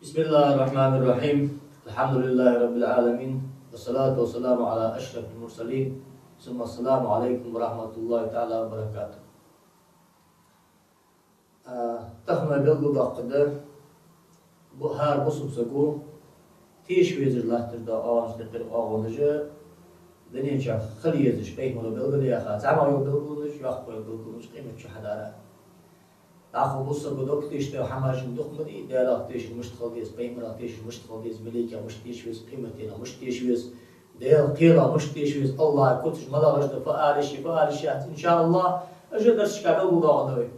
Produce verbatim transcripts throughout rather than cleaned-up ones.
بسم الله الرحمن الرحيم. الحمد لله رب العالمين. والصلاة والسلام على أشرف المرسلين. ثم السلام عليكم ورحمة الله تعالى وبركاته. А, тахан вай белгалдоаккхаргда, бу-, хӀара бусалба саго теша везаш латташ да оагӀонаш, тӀехьара оагӀонаш, дунен чу хила езаш, пайхамаро белгалъяьха, зӀамагӀа йола белгалонаш, йоккха йола белгалонаш, къемат чу хьадара. ДӀахо бусалба саго дог тешаш да хӀамаш дукха ма дий, Даьлах тешар мишта хила деза, пайхамарах тешар мишта хила деза, малейкех мишта теша веза, къематденах мишта теша веза, Даьла кхелах мишта теша веза, АллахӀа куцаш малагӀаш да, фу ала йиш я, фу ала йиш яц, иншааллахӀ, уж дарсашка белгалдоаккхаргда вай.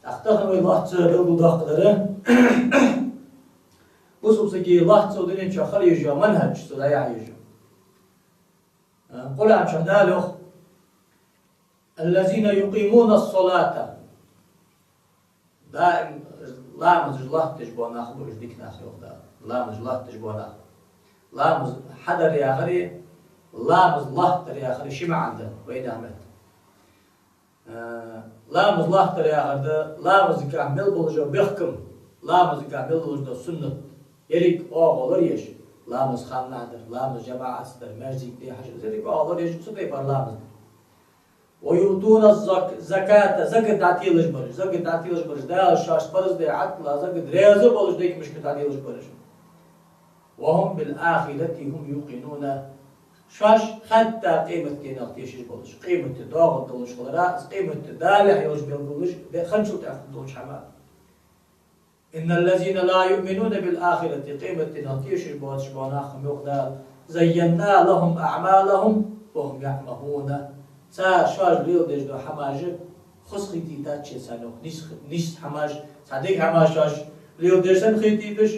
ТӀаккха тахан вай лоацца белгалдоаккхаргдар, бусалба сага лоацца дунен чу хила езаш йола манхӀаж, цо дӀаяхьа езаш йола. Къуръан чу Дала йоах: الذين يقيمون الصلاة. Даим ламаз лоаттадеш бола нах ба уж, дика нах, йоах Дала. Ламаз лоаттадеш бола нах. Ламаз хьадар яхари, ламаз лоаттадар яхари ши маӀан да вайнаьха меттала. Э, ламаз лоаттадар яхар да, ламазагахьа мел болаш бола бехкам, ламазагахьа мел долаш дола суннат, еррига оагӀув лораеш, ламаз ханнахьа дар, ламаз жамаӀатаца дар, маьждиге хьажа, еррига оагӀув лораеш, цу тайпара ламаз дар. ويؤتون الزك-، الزكاة, закат дӀателаш бараш, закат дӀателаш бараш, Дала шоашта парз даь, Ӏаткъала закат, раьза болаш дегашка дӀаделаш бараш. وهم بالآخرة هم يوقنون. Шоаш хатта къематденах тешаш болаш, къематди доагӀаргдолаш хилара, из къематди Далехь йолаш белгалонаш, бе-, ханчул тӀехьа долча хӀама. إن الذين لا يؤمنون بالآخرة, къематденах тешаш боацаш бола нах, йоах Дала, زينا لهم أعمالهم فهم يعمهون. Цар шоаш леладеш дола хӀамаш хоза хетийтад шоашта, йоах, нийса, нийса хӀамаш, цхьа дика хӀамаш шоаш леладеш санна хетийташ,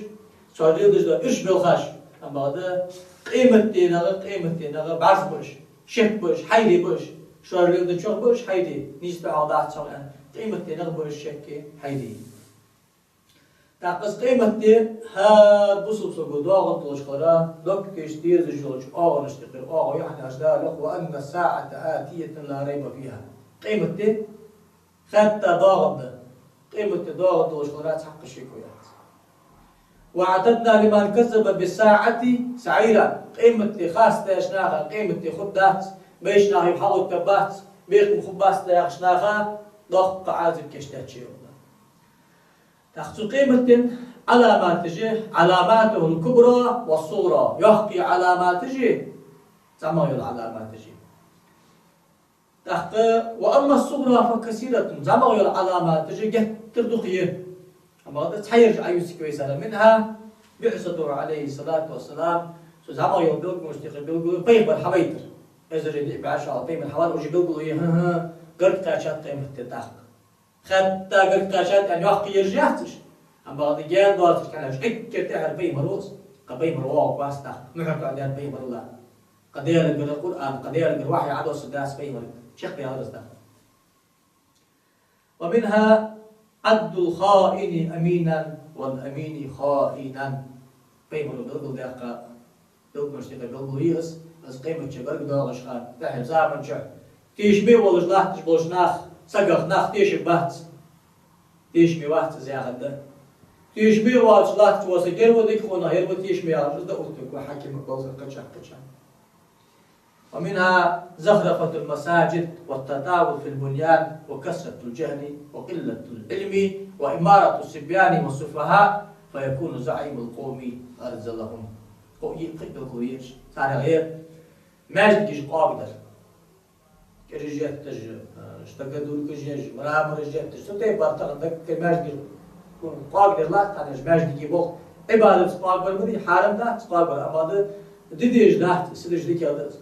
шоаш леладеш дола ирча белхаш, амма бакъда къематденах, къематденах бӀарг ба уж, шек ба уж, хьайре ба уж, шоаш леладечох ба уж хьайре, нийса духьал дац хьона аьнна, къематденах ба уж шекки, хьайре. ТӀаккха из къематди хӀара бусалба саго доагӀаргдолаш хилара, дог тешаш дезаш йолча оагӀонашта юкъера оагӀув я хьона, аьнна Дала йоах: وأن الساعة آتية لا ريب فيها. Къематди хатта доагӀаргда. Къематди доагӀаргдолаш хилара цхьаккха шеко яц. وأعتدنا لمن كذب بالساعة سعيرا. Къематди харцдеча наха, къематди хургдац, бейша нах юха хьалгӀоттаргбац, бекхам хургбац яхача наха доккха Ӏазап кийчдаьд шоана. ТӀаккха цу къематден Ӏаламаташ я, علاماته الكبرى والصغرى, йоккхий Ӏаламаташ я, зӀамагӀа йола Ӏаламаташ я. ТӀаккха, وأما الصغرى فكثيرة, зӀамагӀа йола Ӏаламаташ геттара дукха я. Амма бакъда цхьаяраш Ӏаювцаргва вай царех. منها بعثته عليه الصلاة والسلام, цу зӀамагӀа йолча белгалонашта юкъера белгало я пайхамар хьавайтар. Эзар диъ бӀаь шу хьалха пайхамар хьавар, уже белгало я, хӀа-хӀа, гарга кхаьчад къематден тӀаккха. Хатта гарга кхаьчад аьнна йоккха ераш яц уж. Амма бакъда гаьна доацар хьаьнаш, эггара тӀехьара пайхамар ва из. Кхы пайхамар воагӀаргвац тӀаккха, мухӀар тоаденна пайхамар ва. Кхы Даьлагара Къуръан, кхы Даьлагара вахьи Ӏодоссаргдац пайхамарга, чакхдаьлар из тӀаккха. ومنها عد الخائن أمينا والأمين خائنا. Пайхамаро белгалдаьккха белгалонашта юкъера белгало я из, из къематди гарга доагӀача хана, тӀехьарча заман чухь тешаме волаш латташ болча нах, сагах нах тешаргбац. Тешаме вац из яхар да. Тешаме воацаш латташ вола саг ер ва дика хинна, ер ва тешаме яхаш, из да оттаргва хьакима, балхара, кхычахьа, кхычахьа. ومنها زخرفة المساجد والتطاول في البنيان وكثرة الجهل وقلة العلم وإمارة الصبيان والسفهاء فيكون زعيم القوم أرذلهم. Кхо-, е-, кхы белгало я уж. Царех я маьждигаш къоагадар. КӀираш етташ, э, штукатуркаш еш, мрамораш етташ, цу тайпара тахан даггара маьждигаш къоагадар латт хьона уж, маьждиге болх. Ӏибадатаца къоагабар ма дий, хьарам дац къоагабар, амма да, де дезаш дац, ца деш дикагӀа да из.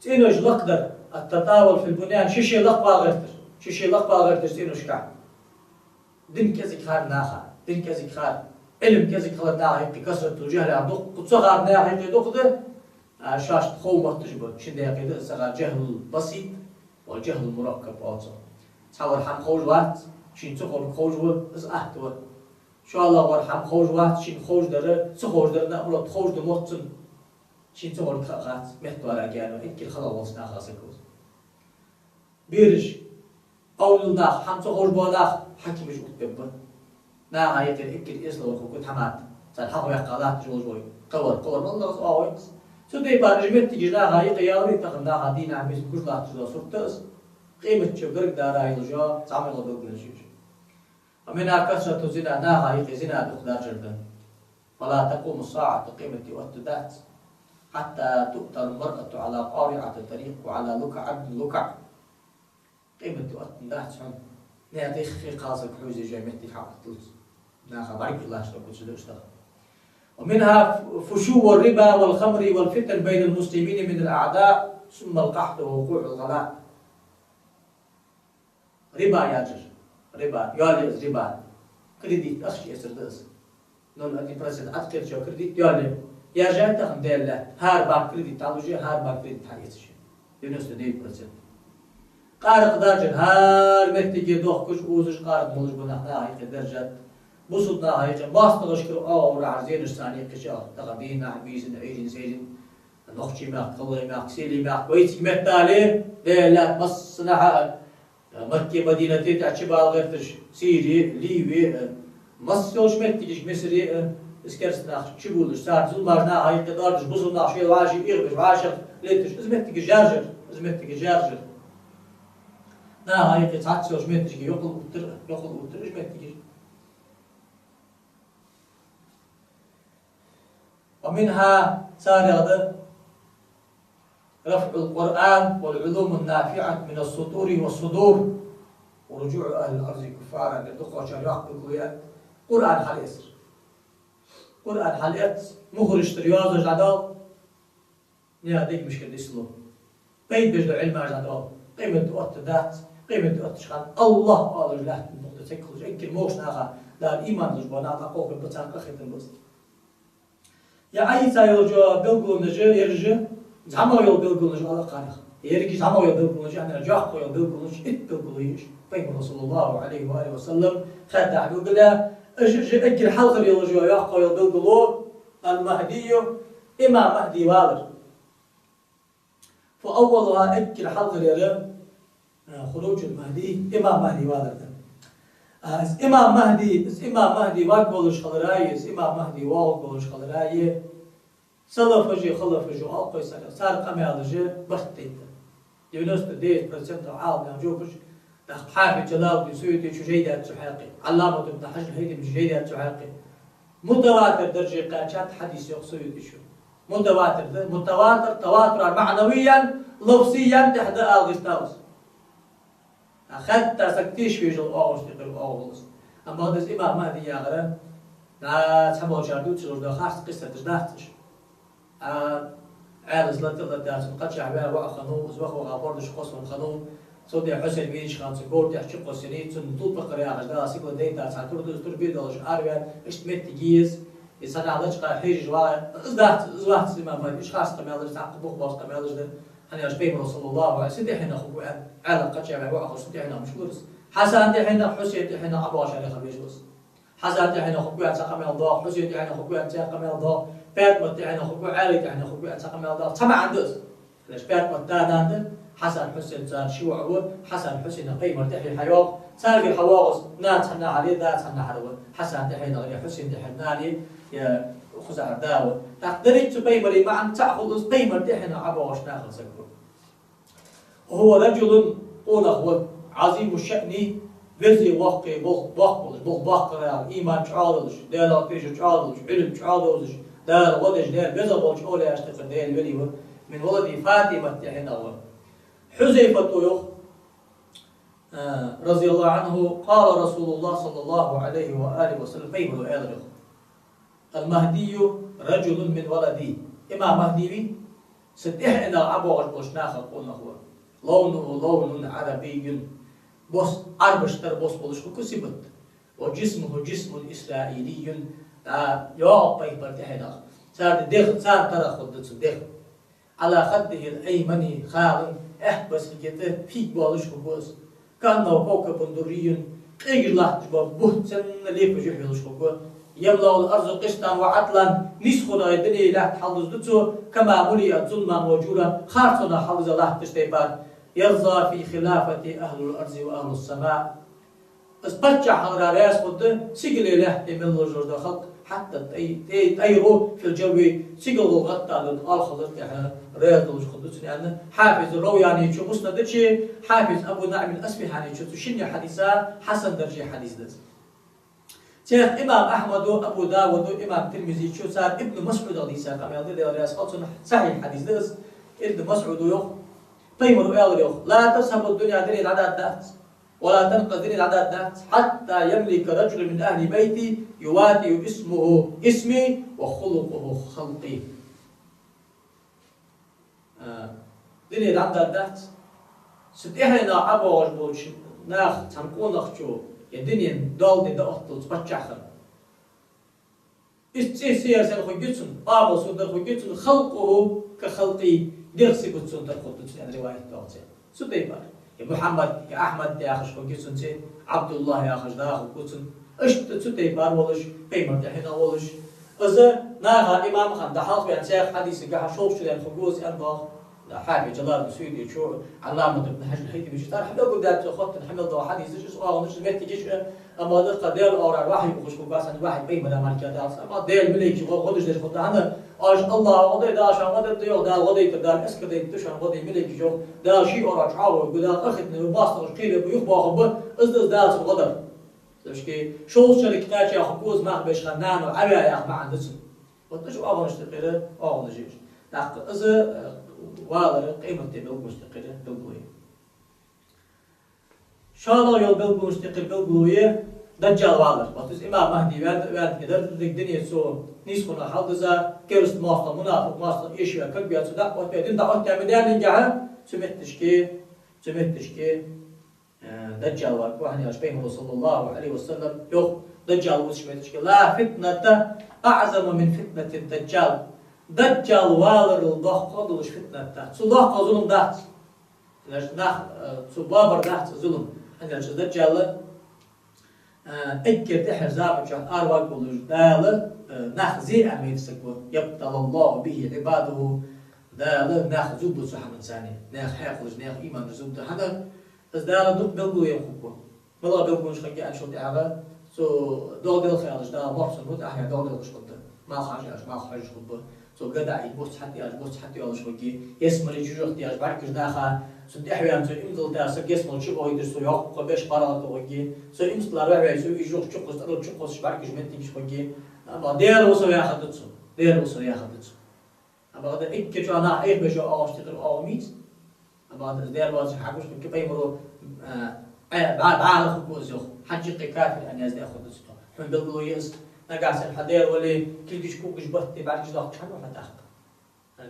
ЦӀенош лакхадар, التطاول في البنيان, ши-ши лакхвала гӀертар, ши-ши лакхвала гӀертар цӀеношка. Дин кӀезига хар наха, дин кӀезига хар, Ӏилма кӀезига хилар наха юкъе, كثرة الجهل, дукха ца хар наха юкъе дукха да, а, шоашта хов мотташ ба, шин декъе да из ца хар, جهل بسيط ва جهل مركب оал цох. Цхьавар хӀама ховш вац, шийна ца ховрг ховш ва, из атта ва. ШоллагӀвар хӀама ховш вац, шийна ховш дар, ца ховш дар, наоборот, ховш да мотт цунна. Шийна ца ховрг ха-, хац, меттавар а гаьна, эггара хала волча наха саг ва из. Бераш, овлиял нах, хӀама ца ховш бола нах хьакимаш оттабергба. Наха юкъера эггара эсала хургва тхьамада. Цар хьалхаваьккха латташ волаш вай. Кхывар, кхывар, валлахӀи, из оагӀув я из. Цу тайпара уж моттигаш наха юкъе яларе, тахан наха дийнахьа бийсан гуш латташ дола сурт да из. Къематдийнахьа гаргадара йолаш йола зӀамагӀа белгалонаш я уж. ومنها كثرة الزنا, наха юкъе зина дукха даржар да. ولا تقوم الساعة, къематди оттадац. حتى تؤتى المرأة على قارعة الطريق وعلى لكع من اللكع. Къематди оттадац хьона, наькъа тӀехьа кхалсаг хьувзаш йола моттиг хьаотталца. Наха бӀаргагуш латташ да куцаш да уж тахан. ومنها فشو الربا والخمر والفتن بين المسلمين من الأعداء ثم القحط ووقوع الغلاء. Риба яржар. Риба. Йоал я из риба. Кредит, ахча эцар да из. Ноль один процент Ӏаткъерчо кредит йоал я. Яржай тахан Даьла лаьтта. ХӀара банк кредит дӀалуш я, хӀара банк кредит хьаэцаш я. Девяносто девять процент. Къаракъ даржар, хӀара моттиге дохкаш, узаш, къаракъ молаш ба нах, наха юкъе даржад. Бусалба наха юкъе моастагӀашкара оагӀорахьара зенаш царна юкъе чӀоагӀа. Тахан дийнахьа, бийсан, Ӏуйрийна, сийрийна, нохчий мехка, кхаллай мехка, сийлий мехка, вайцига меттел, Даьла лаьтта массанахьа, Макка, Мадинате тӀа чубала гӀерташ, Сири, Ливи, масса йолча моттигашка, Мисри, из керста нах чубувлаш, цар зуламаш наха юкъе доаржадеш, бусалба нах шоайла вӀаший эгӀабеш, вӀашагӀ летташ, из моттигаш яржар, из моттигаш яржар. Наха юкъе цхьацца йолча моттигашка йокъал увттар, йокъал увттар из моттигаш. ومنها, царех да, رفع القرآن والعلوم النافعة من السطور والصدور ورجوع أهل الأرض كفارا, дукхачар йоккха белгало я Къуръан хьалэцар. Къуръан хьалэц, мухӀараш тӀара йоазонаш дӀадоал, наьха дегашкара дицлу. Пайда беш дола Ӏилмаш дӀадоал. Къематди оттадац, къематди оттача хана АллахӀ оалаш лаьттан букъ тӀа ца хулаш, эггара могаш наха Дала иман луш бола нах дӀакховхабергба, царна къахетам ба из. Е Ӏайса йолча белгалонаш, ераш зӀамагӀа йола белгалонаш ала кхарах. Ераш зӀамагӀа йола белгалонаш, яхар жоккха йола белгалонаш, итт белгало я уж. Пайхамара, صلى الله عليه وآله وسلم, хадда белгалъяь, уж, уж эггара хьалхара йолаш йола йоккха йола белгало, المهدي, имам Махьди валар. فأولها, эггара хьалхарера, а, خروج المهدي, имам Махьди валар да. А, из имам Махьди, из имам Махьди варгволаш хилара е, из имам Махьди воагӀаргволаш хилара е, салафаш а, халафаш а оал кхы царех, цар къамаьлаш барт тайта. Девяносто девять процентов Ӏаламнаха жоп луш, тӀаккха Хьафиз Джалалуддин Суютичо жай даьд цу хьакъехьа, Ӏалламат ибн Хьаджар ХӀайтамичо жай даьд цу хьакъехьа. Мутаватир дарже кхаьчад хьадис, йоах Суютичо. Мутаватир да, мутаватир, таватур, а, маӀнавиян, лафзиян тӀехьа да ала гӀертав из. А хатта саг тешаш везаш вола оагӀонаш тӀехьа оагӀув хул из. Амма хӀанз имам Махьди яхар, а, цхьаболчар дувцаш дола харц къиссаташ дац уж. А, Ӏаьлас лата а латадаь, цун кхачахьа ваь воӀ хиннав, из ваха-ваха бордаш кхоссавенна хиннав, цу тӀа Хьусен вийнача хана цун говра тӀа чукхоссаеннай, цунна тулпакъара яхаш Дала сигала дайта цхьа тур да из, тур бе долаш араваьннав, иштта моттиг я из, из цхьаннахьа лачкъа хьежаш вагӀа, из дац, из вац имам Махьди, уж харц къамаьлаш да, цхьаккха бух боаца къамаьлаш да, хӀана аьлча Пайхамара, صلى الله عليه وسلم, сен тӀехьенах хургва аьнна, Ӏаьлах кхачахьа ваь воӀ хиннав, сен тӀехьенах мишта валар из? Хьасан тӀехьенах, Хьусен тӀехьенах ӀобоагӀаш хиннаб везаш ва из. Хьасан тӀехьенах хургва аьнна цхьа къамаьл доагӀа, Хьусен тӀехьенах хургва аьнна цхьа къамаьл доагӀа, ПаьтӀмат тӀехьенах хургва, Ӏаьла тӀехьенах хургва аьнна цхьа къамаьл доагӀа. Цхьа маӀан да из. Хьалаш ПаьтӀмат да-нана да, Хьасан, Хьусен цар ши воӀ ва, Хьасан, Хьусен Пайхамара тӀехье хьайоагӀа, царгара хьавоагӀа из, нана цхьаннахьара я, да цхьаннахьара ва, Хьасан тӀехьенагӀа е Хьусен тӀехьенагӀа нана я, е кхузахьара да ва. ТӀаккха деррига цу Пайхамара маӀан цаӀ хул из, Пайхамара тӀехьенах ӀобоагӀаш нахах саг ва. وهو رجل, къонах ва, عظيم الشأن, веза-воккха болх, боккха болаш, болх боккхагӀа, иман чӀоагӀа долаш, Даьлах тешар чӀоагӀа долаш, Ӏилма чӀоагӀа довзаш, Дала гӀо деш, Даьла безам болча овлияашта юкъера Даьла вели ва, من ولد فاطمة, тӀехьенах ва. Хьузайфата йоах, а, رضي الله عنه, قال رسول الله صلى الله عليه وآله وسلم, Пайхамара аьлар йоах: المهدي رجل من ولدي. Имам Махьди ва са тӀехьенах ӀобоагӀаш болча нахах къонах ва. لونه لون عربي. Бос Ӏарбашта тара бос болаш хургва сибат. وجسمه جسم إسرائيلي. ТӀа йоагӀа Пайхамара тӀехьенах. Цар дегӀ, цар тара хургда цун дегӀ. على خده الأيمن خال, аьтта бӀаргса тӀа пиг болаш хургва из. كأنه كوكب دري, къегаш латташ бола бутт санна лепаш юхь йолаш хургва. يملأ الأرض قسطا وعدلا, нийсхо а, дуне а, лаьтта хьалдузду цо, كما ملئت ظلما وجورا, харцонах хьалдуза латтача тайпара. يرضى في خلافته أهل الأرض وأهل السماء. Из паччахь хилара раьза хургда, сигале лаьтта тӀа мел лазаш дола халкъ, حتى الطي-، الطير في الجو, сигалгӀа гӀатталургда, оалхазар тӀехьа раьза долаш хургда цунна, аьнна, Хьафиз Равяни чу Муснада чу, Хьафиз Абу НуӀайм ал-Асфахьани чу цу шинне хьадиса хьасан дарже хьадис да из. Цхьаькха имам Ахьмада, Абу Давуда, имам Тирмизе чу цар Ибн МасӀудах дийца къамаьл да, Даьла раьза хилва цунна, сахьихь хьадис да из. Ибн МасӀуда йоах, пайхамара аьлар йоах: «لا تذهب الدنيا, дуне дӀадоагӀаргдац, ولا تنقضي, дуне дӀадоагӀаргдац, حتى يملك رجل من أهل بيتي يوطئ اسمه اسمي وخلقه خلقي». А, дуне дӀадоагӀаргдац, са тӀехьенах ӀобоагӀаш болча наха цхьан къонахчо е дунен доал де дӀаотталца паччахь хилар. Из цӀи сера санна хургья цун, оамал сона тара хургья цун, خلقه كخلقي, дегӀ сибат сона тара хургда цун, аьнна риваят доагӀа цун. Цу тайпара. Е Мухьаммад, е Ахьмад яхаш хургья цун цӀи, Ӏабдуллахь яхаш да хургва цун. Иштта цу тайпара волаш, пайхамара тӀехьенах волаш. Из наха имам хинна дӀахьалхаваьнна цхьаькха хьадисагахьа шовзткъа шу даьнна хургва из, аьнна доагӀа. Да, Хьафиз Джалалуддин Суютичо, Ӏалламат Ибн Хьаджар ал-Хайтамичо, цар хьабелгалдаьд цу хоттаденна хьа мел дола хьадисаш, из оагӀонаш, из моттигаш, амма дукха Даьла оагӀорахьара вахьи ухаш хургвац, вахьи пайхамара мара кхы дац, амма Даьла малейкаш гӀо-, гӀо деш деш хургда хьона, оаш АллахӀа гӀо дой, Дала шоана гӀо дергда йоах, Дала гӀо дайтар, Дала эскар дайтар, шоана гӀо дой, малейкаш йоах, Дала ший оагӀорахьа чу Ӏовоаргва, Дала къахетаме ва, моастагӀаша кхерабу, юхабоахаргба, из да из Дала цунна гӀо дар. Цу шке шовзткъа шерага кхаьча хургва из, мах беш хинна нана Ӏаваь яха маӀан да цун. Вот уж оагӀонаш тӀа кхера, оагӀонаш я уж. ТӀаккха из, э, валар къематди белгалонаш тӀа кхера белгало я. ШоллагӀа йола белгалонаш тӀа кхера белгало я Даджал валар. Вот из имам Махьди ваьнна, ваьнна кхы деррига дунен цо нийсхо хьалдиза, кераста моастагӀа, мунафикъ моастагӀа эшаваь, кагваь, цу дӀаоттаваь, дин дӀаоттаваь ма даьннадий, цу моттигашка, цу моттигашка Э, Даджал варгва, хӀана аьлча пайхамара, صلى الله عليه وسلم, йоах, Даджал вувцача моттигашка: «لا فتنة أعظم من فتنة الدجال». Даджал валарал доккхагӀа долаш фитнат дац. Цул доккхагӀа зулам дац. Значит, нах, э, цу бабар дац зулам. ХӀана аьлча Даджал, э, эггара тӀехьарча заман чухь араваргволаш Дала, э, нах зе а майра саг ва. «يبتلي الله به عباده». Дала нах зувргба цу хӀаманца, наьха хьаькъалаш, наьха иманаш зувргда. ХӀана Из Дала дукха белгалонаш енна хургва. МалагӀа белгалонаш хургья аьнна, цул тӀехьагӀа цу догӀа делха аьлча, Дала мохк санна хӀута ахьа догӀа делхаш хургда. Малх хьажа аьлча, малх хьожаш хургба. Цу гада йий, бус хьатӀа аьлча, бус хьатӀайоалаш хургья. Ялсмале жожагӀате яхаш бӀаргагуш наха, цунна тӀехьаваьнна цу имталтара саг ялсмале чу а вахийташ, цо йоккха беш паргӀато хургья. Цу имталтара ваьхьаваьнна цо из жожагӀате чукхувсаш, тӀарал чукхувсаш бӀаргагуш моттигаш хургья. Амма Даьла ва со яхаргда цо. Даьла ва со яхаргда цо. Амма бакъда эггара чӀоагӀа нах Ӏехабеш йола оагӀонаш тӀа кхера оагӀув мийца. Амма бакъда из Даьла воацача хьакъ хургья пайхамара, а, а, бӀа-, бӀарахургва из йоах. Хьажкъе кафир аьнна яздаь хургда цо. Хьона белгало я из, нагахьа санна хьо Даьла вале, кулгаш, кулгаш батте, бӀаргаш доахкача хьан ва хьо тӀаккха?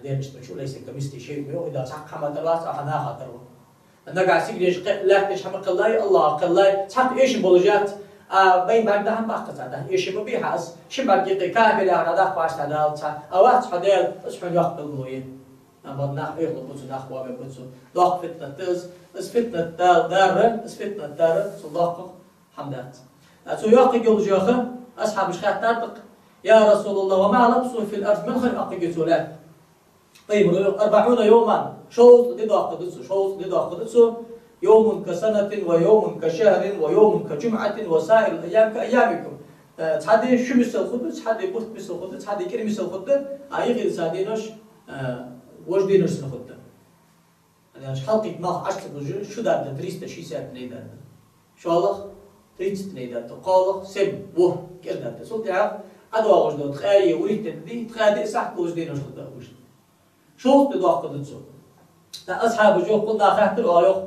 Даьла иштта ма шу, «ليس كمثله شيء», йоах, из Дала цхьаккха хӀама тара вац, цхьаккха наха тара ва. Нагахьа сигале кхе-, лаьтташ хӀама кхеллай, АллахӀах кхеллай, цхьаккха эшам болаш яц, а, вайна бӀарг дахьа баккха ца дахь, эшам ма бий хьа из, шин бӀаргеи кхы кафир яхар дӀадаккха вац цхьа Дала цхьа, а вац хьо Даьла, из хьона йоккха белгало я. Амма нах Ӏехалургба цо, нах вагӀаргба цо. Доккха фитнат да из, из фитнат Дала дарра, из фитнат дарра, цул доккхагӀа хӀама дац. А цо йоаккхаргйолаш йоах, асхьабаша хаьттар тӀаккха: «يا رسول الله، وما لبثه في الأرض؟» Мел ха йоаккхаргья цо лаьтта? Пайхамара йоах: «أربعون يوما», шовзткъа ди доаккхаргда цо, шовзткъа ди доаккхаргда цо, «يوم كسنة ويوم كشهر ويوم كجمعة وسائر الأيام كأيامكم». Э, цхьа ди шу мисал хургда, цхьа ди бутт мисал хургда, цхьа ди кӀира мисал хургда, а юхедиса денош, э, вож денош санна хургда. ХӀана аьлча хьалкхийтта малх Ӏочу ца бужа, шу даргда триста шестьдесят дней даргда. ШоллагӀа тридцать дней даргда, кхоалагӀа семь, ворхӀ, кӀира даргда. Цул тӀехьагӀа ӀодоагӀаш дола ткъаь вурийтта ди, ткъаь диъ сахьат долаш денош хургда уж. Шовзткъа ди доаккхаргда цо. ТӀаккха асхьабаша йоах, кхалнаха хаьттар оаха йоах: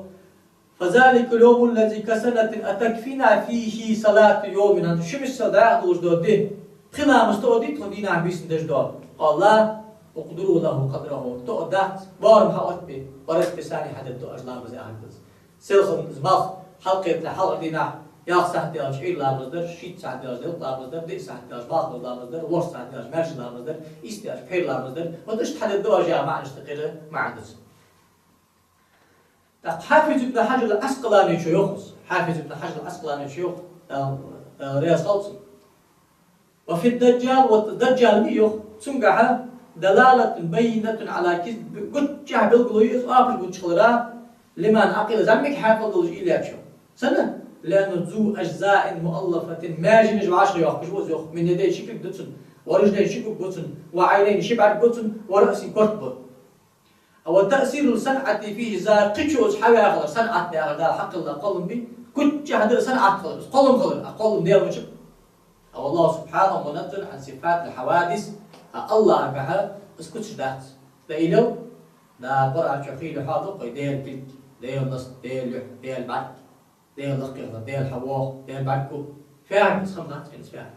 «فذلك اليوم الذي كسنة أتكفينا فيه صلاة يومنا». ХӀанз шу миссел дӀаьха долаш дола ди, пхи ламаз тоъадий тхона дийнахьа, бийсанна деш дола? «قال: لا أقدر له قدره». Тоъаргдац, боарам хьаоттабе, по расписанию хьадергда оаш ламаз яхаргда из. Селхан из малх хьалкхетале хьалхарча дийнахьа ялх сахьат даьлча Ӏуйра ламаз дар, шийтта сахьат даьлча делкъа ламаз дар, диъ саьхьат даьлча малхбуза ламаз дар, ворхӀ сахьат даьлча маьрша ламаз дар, ийс даьлча пхьера ламаз дар. Вот иштта хьадергда оаш яха маӀан да из, тӀаккха маӀан да из. ТӀаккха Хьафиз ибн Хьаджар ал-Ӏаскъаланичо йоах из. Хьафиз ибн Хьаджар ал-Ӏаскъаланичо йоах, Дала, Дала раьза хилва цунна. «وفي الدجال», вот Даджал ма йий йоах, цунгахьа, «دلالة بينة على كذبه», гуччахьа белгало я из оапаш гучахилара, «لمن عقل», зӀамига хьаькъал долаш уйла йолчо. Сенна? لأنه ذو أجزاء مؤلفة, маьженаш вӀашагӀйоаккхаш ва из, йоах. من يدين, ши кулг да цун, ورجلين, ши кулг ба цун, وعينين, ши бӀарг ба цун, ورأس, корта ба. وتأثير الصنعة فيه, из кхычо из хьаваь хилар, санӀат яхар Дала хьакхелла кхоллам ба, куччахьа да санӀат хилар, кхоллам хилар, а кхоллам Даьла мичаб. والله سبحانه منزه عن صفات الحوادث, а АллахӀагахьа из куцаш дац. ДӀаилел, да, Къуръан чу хийла хьоадукъ вай Даьла кулг, Даьла наст, Даьла юхь, Даьла бӀарг, Даьла лакхе хилар, Даьла хьавоагӀа, Даьла бӀарг ва. Фу яхар да из, хӀама дац, хӀинца фу яхар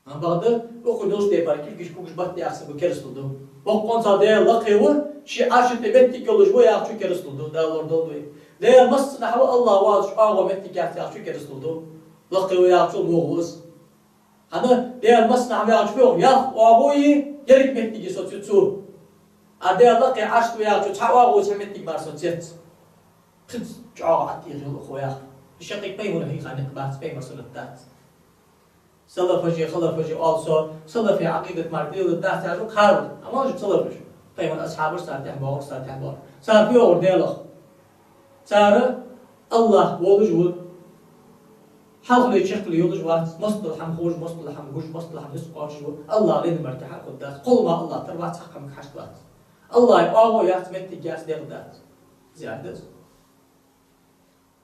да. Амма бакъда, укхун йолча тайпара кулгаш-пулгаш баттахьа яхар саг ва керастал ду. Боккъонца Даьла лакхе ва, ший Ӏарша тӀа моттиг йолаш ва яхачо керастал ду, Дала лорадолда вай. Даьла массанахьа ва, АллахӀ воацаш оагӀув моттиг яц яхачо керастал ду. Лакхе ва яхачул вогӀа ва из. ХӀана, Даьла массанахьа ва яхачо фу йоах, ялх оагӀув я, еррига моттиг я соцаю цо. А Даьла лакхе Ӏарш ва яхачо цхьа оагӀув, цхьа моттиг мара соцац. Кхы а чӀоагӀа ӀотӀайоагӀа ва яхар. Шаккхе пайхамара хьийха никъ бац, пайхамара суннат дац. Салафаши, халафаши оал со, салафий Ӏакъидат мара тӀадилла дац яхаш ва кхарвар. Амма уж салафаш. Пайхамара асхьабаш, цар тӀехьа боагӀараш, цар тӀехьа боагӀараш. Цар фу йоахар Даьлах? Цар АллахӀ волаш ва. Хьалхале чехкале йолаш вац. МоастагӀал хӀама ховш, моастагӀал хӀама гуш, моастагӀал хӀама низ кхоачаш ва. АллахӀ лена мара тӀехьа а хургдац. Кхоллама АллахӀ тара вац, цхьаккха хӀамага хьашт вац. АллахӀа оагӀув яц, моттиг яц, дегӀ дац. Из яхар да из.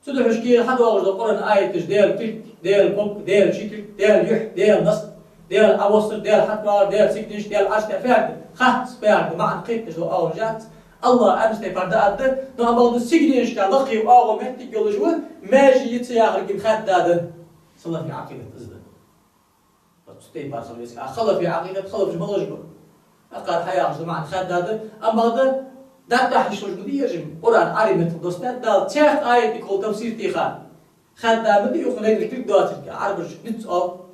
Цудухьа шке хьадоагӀаш дола Къуръан аяташ, Даьла кулг, Даьла ког, Даьла ши кулг, Даьла юхь, Даьла наст, Даьла Ӏовоссар, Даьла хьатӀавалар, Даьла сигнаш, Даьла Ӏарш, Даьла фу яхар да, хатта фу яхар да, маӀан кхетадеш дола оагӀонаш яц. АллахӀа аьннача тайпара да аргда, но амма бакъда сигнашка лакхе оагӀув моттиг йолаш ва, маьже я ца яхар гин хадда да. Салафий Ӏакъидат из да. Цу тайпара хила веза. А халафий Ӏакъидат, халафаш малаш ба? Акхар хьаяхаш да маӀан хадда да, амма бакъда дӀатӀахьа йиш йолаш ма дий ераш, Къуръан Ӏарбий меттала доссадаьд Дала, цхьаькха аятага хьал тафсир теха. Хадда ма дий укхун рейдер кулг доацилга, Ӏарбаша низ оал,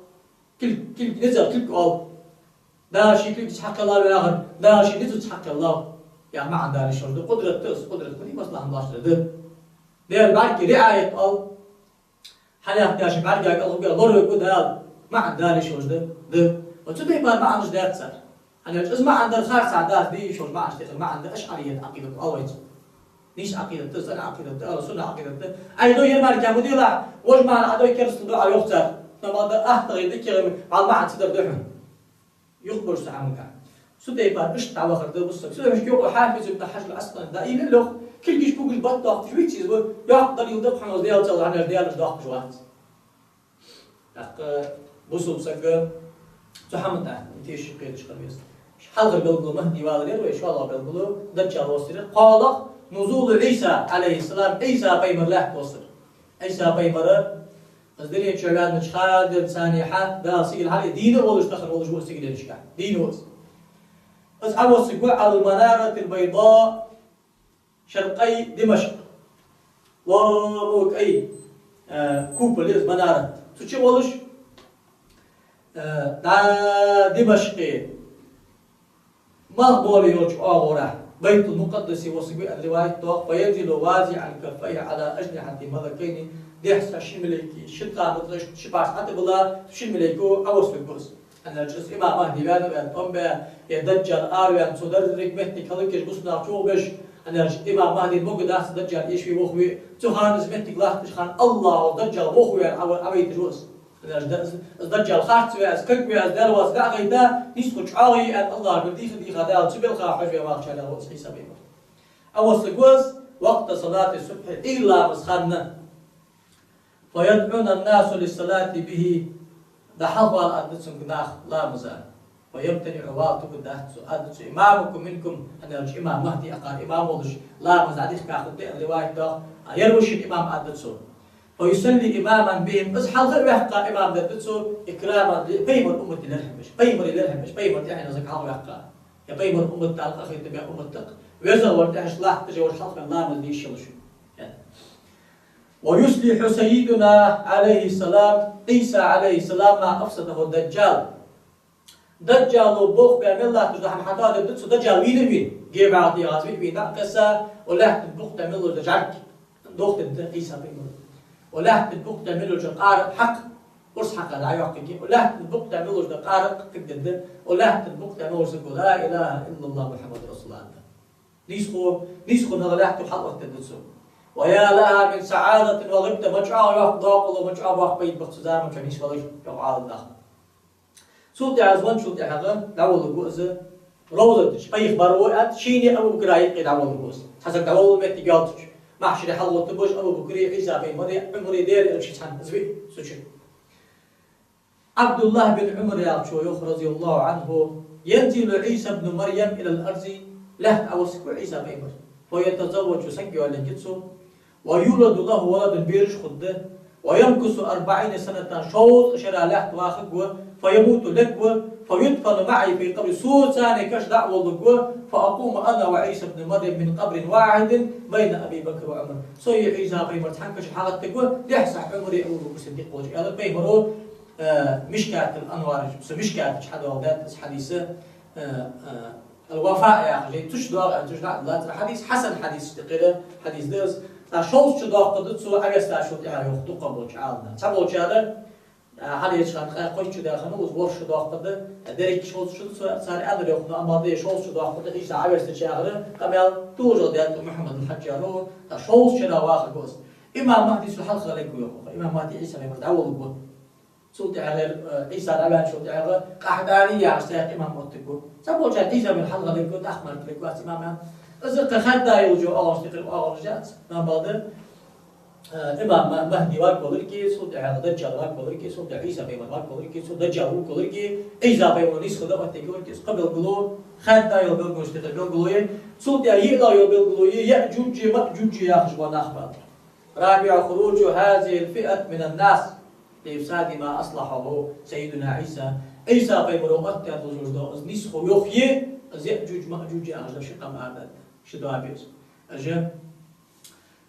кулг, кулг, низах кулг оал. Дала ший кулгаца хьакхеллав яхар, Дала ший низаца хьакхеллав яха маӀан дале йиш йолаш да. Къудрат да из, къудрат ма дий, масала хӀама лоархӀаш да. Даьла бӀарга риӀаят оал. Хьалаьхка ший бӀаргага алхубе лоравергва Дала, маӀан дале йиш йолаш да, да. Ва цу тайпара маӀанаш дац цар. ХӀана аьлча из маӀан дар харцахьа дац, де йиш йолаш маӀанаш тӀехьа маӀан да ашӀарият Ӏакъидат оал вай цох. Нийса Ӏакъидат да, цӀена Ӏакъидат да, ахӀлу сунна Ӏакъидат да. Ай, дой, ер мара кхы ма делахь, вож маӀан Ӏадой, керастал ду Ӏа, йоах цар. Но ма да, ахтагӀий да кхы, вӀалла маӀан ца дар да хьона. Юхабараш цу хӀаманга. Цу тайпара иштта дӀавахар да бусалба. Цудухьа шке укхо Хьафиз ибн Хьажар Ӏаскъалани дӀаийла, йоах, кулгаш-пулгаш баттоаккхаш вий из, ва, йоккха далил да-кх хьона из Даьла цӀалла, хӀана аьлча Даьла уж доаккхаш вац. ТӀаккха бусалба саг цу хӀаман тӀа тешаш, кхеташ хила веза. Хьалхара белгало МахӀди валар яр вай, шоллагӀа белгало Даджал воссар яр. КхоалагӀа нузулу Ӏийса, Ӏалайхи ссалам, Ӏийса пайхамар лаьтта воссар. Ӏийса пайхамар Из дунен чу ваьннача хана денз цхьаннахьа Дала сигала хьалъайра, дийна а волаш, тахан волаш ва из сигаленашка. Дийна ва из. Из Ӏовоссаргва على المنارة البيضاء شرقي دمشق. Лома кӀай, э, купол я из, манарат. Цу чу волаш, э, дӀа Димашкъе малхбола йолча оагӀорахьа, Байтул-Мукъаддасе воссаргва аьнна риваят доагӀа, فينزل واضعا كفيه على أجنحة ملكين, дехьа цхьа ши малайк, ши тӀаматаш ши парс хьатӀабилла, ши малайко Ӏовоссаргва из. ХӀана аьлча из имам МахӀди ваьнна а ваьнна, тӀом баь, е Даджал араваьнна, цо деррига моттиг хӀалакъеш, бусалба нах чугӀбеш, хӀана аьлча имам МахӀдина могаргдац Даджал эшаве, вохаве, цу хана из моттиг латтача хана АллахӀо Даджал вохаваь Ӏо-, Ӏовайташ ва из. ХӀана аьлча из, из Даджал харц ваь, из ког ваь, из Даьла вац дӀа а гайта, нийсхо чӀоагӀа я аьнна, АллахӀагара дийха-дийха Даьла цу белха хьожаваь вахачарех ва из Ӏийса пайхамар. Ӏовоссаргва из وقت صلاة الصبح, Ӏуйра ламаза хана. فيدعون الناس للصلاة به, дӀахьалхавала аргда цунга наха ламаза. فيمتنع, вала тугаргдац цо, аргда цо: إمامكم منكم, хӀана аьлча имам МахӀди акхар имам волаш, ламаз дӀадихка хургда аьнна риваят доагӀа, а ер ва шун имам, аргда цо. فيصلي إماما بهم, из хьалха а ваьккха имам дергда цо, إكراما, пайхамара уммата лерхӀам беш, пайхамара лерхӀам беш, пайхамара тӀехьенах саг хьалха ваьккха. Е пайхамара уммат Дала къахетам баь уммат да-кх, везагӀвар, тӀехьашка латташ вар хьалха ламаз де йиш йолаш. ويصلح سيدنا عليه السلام, Ӏийса Ӏалайхи ссалам, ما أفسده الدجال. Даджало болх баь мел латташ дола хӀама хьатоадергда цо, Даджал вийна а вийна. Гебагӏа дегӀаца вийна, вийна дӀакъаьста, укх лаьттан букъ тӀа мел йолаш дола жӀарг дохадергда Ӏийса пайхамара. Укх лаьттан букъ тӀа мел йолаш дола къаракъ хьакха, урс хьакха дӀайоаккхаргья. Укх лаьттан букъ тӀа мел йолаш дола къаракъ кхаргдергда. Укх лаьттан букъ тӀа мел йолаш саго: لا إله إلا الله محمد رسول الله, аргда. Нийсхо, нийсхо нагахь лаьтто хьалъоттадергда цо. ويا لها من سعادة وغبطة, ма чӀоагӀа йоккха доккхал, ма чӀоагӀа боккха пайда ба цу заман чу нийсвалар, йоах Ӏаламнаха. Цул тӀехьагӀа из венначул тӀехьагӀа дӀаволларгва из ровзата чу, пайхамара аьнна, шийна а Абу Бакра юкъе дӀаволларгва из. Цхьа саг дӀаволла моттиг йоацача, махьшаре хьалгӀотта ба уж Абу Бакри, Ӏийса пайхамари, Ӏумари, Даьла элчеи цхьана, из виъ цу чу. Ӏабдуллахь бин Ӏумар яхачо йоах, رضي الله عنه: ينزل عيسى ابن مريم إلى الأرض, лаьтта Ӏовоссаргва Ӏийса пайхамар. فيتزوج, саг йоалаергья цо. ويولد له ولد, бераш хургда. ويمكث أربعين سنة, шовзткъа шера лаьтта вахаргва. فيموت, лергва. فيدفن معي في قبري, соца цхьана каша дӀа а волларгва. فأقوم أنا وعيسى ابن مريم من قبر واحد بين أبي بكر وعمر. Со а Ӏийса пайхамар цхьан каша хьалгӀаттаргва, дехьа сахь Ӏумари Абу Бакр Сиддикъи волча, аьлар пайхамара, э, Мишкатул Анвар, цу Мишката чу хьадоаладаьд из хьадис, э, э, Ал-Вафа яхаш, цу чу доагӀа, цу чу дӀа а лацар хьадис, хьасан хьадисашта юкъера хьадис да из. ТӀаккха шовзткъа шу доаккхаргда цо Ӏовессачул тӀехьагӀа, йоах дукхагӀболча Ӏаламнаха. Цхьаболчар, а, хьалхарча хана ткъаь кхойтта шу даьхад, из ворхӀ шу доаккхаргда, деррига шовзткъа шу да цо, цар аьннар, йоах, но амма деррига шовзткъа шу доаккхаргда Ӏийса Ӏовестача яхар къамаьл тужа даьд Мухьаммад аль-Хьаджара, тӀаккха шовзткъа шера вахаргва из. Имам Махьди цул хьалха хиларгва, йоах, имам Махьди Ӏийса пайхамар дӀаволларгва. Цул тӀехьагӀа, э, Ӏийса дӀаваьнначул тӀехьагӀа Къахьтани яхаш цхьа имам оттаргва. Цхьаболчар Ӏийса пайхамар хьалха хиларгва, тӀаккха мара хиларгва из имам аьнна. Из кхы хадда йолча оагӀонаш тӀехьа оагӀонаш яц, амма бакъда, э, имам Ма-, Махьди варгваларгва, цул тӀехьагӀа Даджал варгваларгва, цул тӀехьагӀа Ӏийса пайхамар варгваларгва, цул тӀехьагӀа Даджал вувргваларгва, Ӏийса пайхамара нийсхо дӀаоттаргваларгва, из кхы белгало, хадда йола белгалонаш тӀехьа белгало я, цул тӀехьагӀа йиълагӀа йола белгало я, Яъжуджи Маъжуджи яхаш бола нах ба. رابع خروج هذه الفئة من الناس لإفساد ما أصلحه سيدنا عيسى. Ӏийса пайхамара оттадаь долаш дола из нийсхо йоах, из Яъжуж-Маъжуж яхаш дола ши къам арадаьд, ши доабе из. Уж,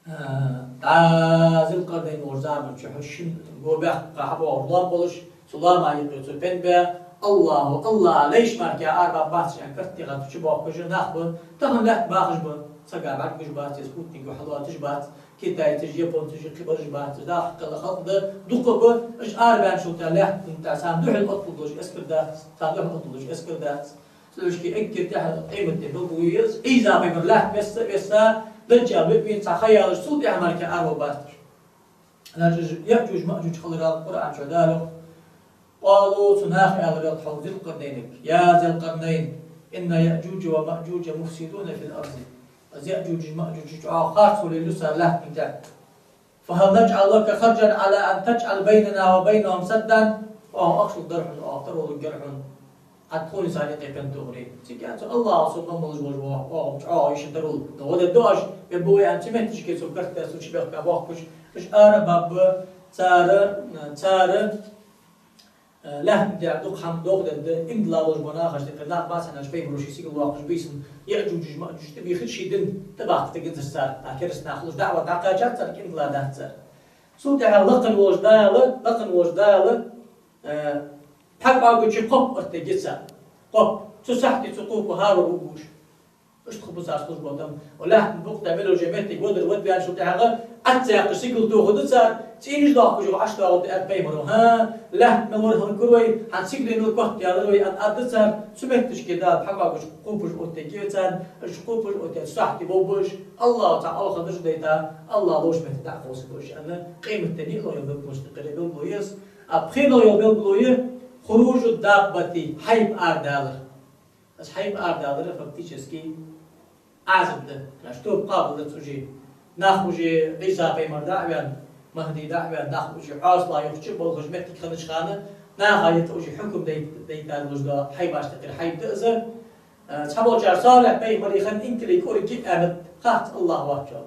а, дӀа Зулкъарнайн волча заман чухь шин го баьккха хьабоагӀаш лоам болаш, цу лоама юкъе цо пен баь, АллахӀо, АллахӀа лайш мара арабаьб бац аьнна, карт тӀа гӀатта чубоаккхаш нах ба, тахан лаьтта бахаш ба, сага бӀаргагуш бац, е спутнико хьалоацаш бац, китайцаш, японцаш, кхыбараш бац, даха кхала халкъ да, дукха ба, уж арабаьнначул тӀехьагӀа лаьттан тӀа царна духьал отталуш эскар дац, царна духьал отталуш эскар дац. Цудухьа эггара тӀехьа къематди белгало я из, Ӏийса пайхамар лаьтта весса, весса, Даджал виъ вийна цхьа ха ялаш, цул тӀехьа мара араваргвац уж. Значит, Яъжуж-Маъжуж хилар Къуръан чу Дала йоах. قالوا, цу наха аьлар хьона Зулкъарнайнага: يا ذا القرنين إن يأجوج ومأجوج مفسدون في الأرض. Из Яъжуж-Маъжуж чӀоагӀа харцвале лу цар лаьттан тӀа. فهل نجعل لك خرجا على أن تجعل بيننا وبينهم سدا؟ Оаха ахча лургдар хьона, оаха таро лургдар хьона. Ӏа тхоний царна юкъе пен тохаре. Цига цу АллахӀа сов мел болаш бола, оаха чӀоагӀа йиш дар хул. Но гӀо дергда оаш, веб вай аьнна, цу моттигашка цо карт тӀа цу чу бехка боахкаш, уж арабаьб, цар, цар, э, лаьттан тӀа дукха хӀама дохадергда, иман дилла болаш бола нахашта юкъера нах бац аьнна, пайхамаро ший сигала воаккхаш бийсан, Яъжуж-Маъжуж тӀабийхар ший дин, тӀабаккха тегазар цар, а кераста нах хулаш даӀват дӀакхаьчад цар, иман дилла дац цар. Цул тӀехьагӀа лакхе волаш Дала, лакхе волаш Дала, э, пхьагӀа гучи кхопа оттаергья царна. Кхопа. Цу сахьте цу кхопа хӀара вувргва уж. Иштта хургба цар служба там. Лаьттан букъ тӀа мел йола моттиг вадар вадаьнначул тӀехьагӀа, Ӏа ца яьккхача сигала тохаргда цар, цӀийнаш доахкаш юха ӀочутоагӀаргда аьнна пайхамаро. ХӀа, лаьтта мел вар хӀалаквир вай, хьа сигала мел котта яьлар вай аьнна аргда цар, цу моттигашка Дала пхьагӀа гучи кхопаш оттаергья царна, уж кхопаш оттаяь цу сахьте вовргба уж, АллахӀа цхьа алхазарш дайта, АллахӀ ловш метте дӀакховсаргба уж аьнна, къематден йиълагӀа йола белгалонаш тӀехьа белгало я из. А пхелагӀа йола белгало я خروج الدابة, хьайба арадалар. Из хьайба арадалар фактически Ӏазап да. Значит, тоба къоабалдац уже. Нах уже Ӏийса пайхамар дӀа а ваьнна, Махьди дӀа а ваьнна, нах уже Ӏаьсала юхача болхаш моттиг хиннача хана, наха юкъе уже хьукам дай-, дайта долаш дола хьайбашта юкъера хьайба да из. Э, цхьаболчар Салихь пайхамара хана инкалий кӀориг я аьннад, хац, АллахӀ воацачоа.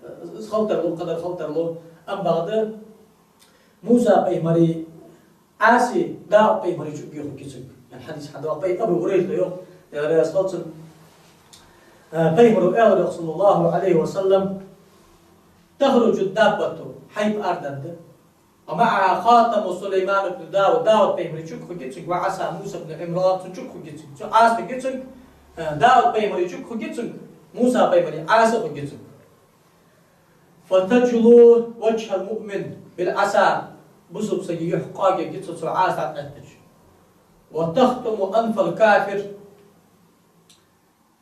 Э, из хила тарлу, кхыдар хила тарлу, амма бакъда Муса пайхамари Ӏаси Дауд пайхамара чу геху кицуг. Ян хьадис хьадоагӀа пай Абу Хурайрата йоах, Даьла раьза хилва цунна, э, пайхамаро аьлар йоах, صلى الله عليه وسلم: تخرج الدابة, хьайба арадаргда. ومعها خاتم سليمان بن داود, Дауд пайхамара чу хургья цунга, وعصا موسى بن عمران, цун чу хургья цунга, цу Ӏаса хургья цунга, э, Дауд пайхамара чу хургья цунга, Муса пайхамара Ӏаса хургья цунга. فتجلو وجه المؤمن بالعصا, бусалба сага юхь къоагергья цо, цу Ӏаса дӀакъоттача. وتختم أنف الكافر,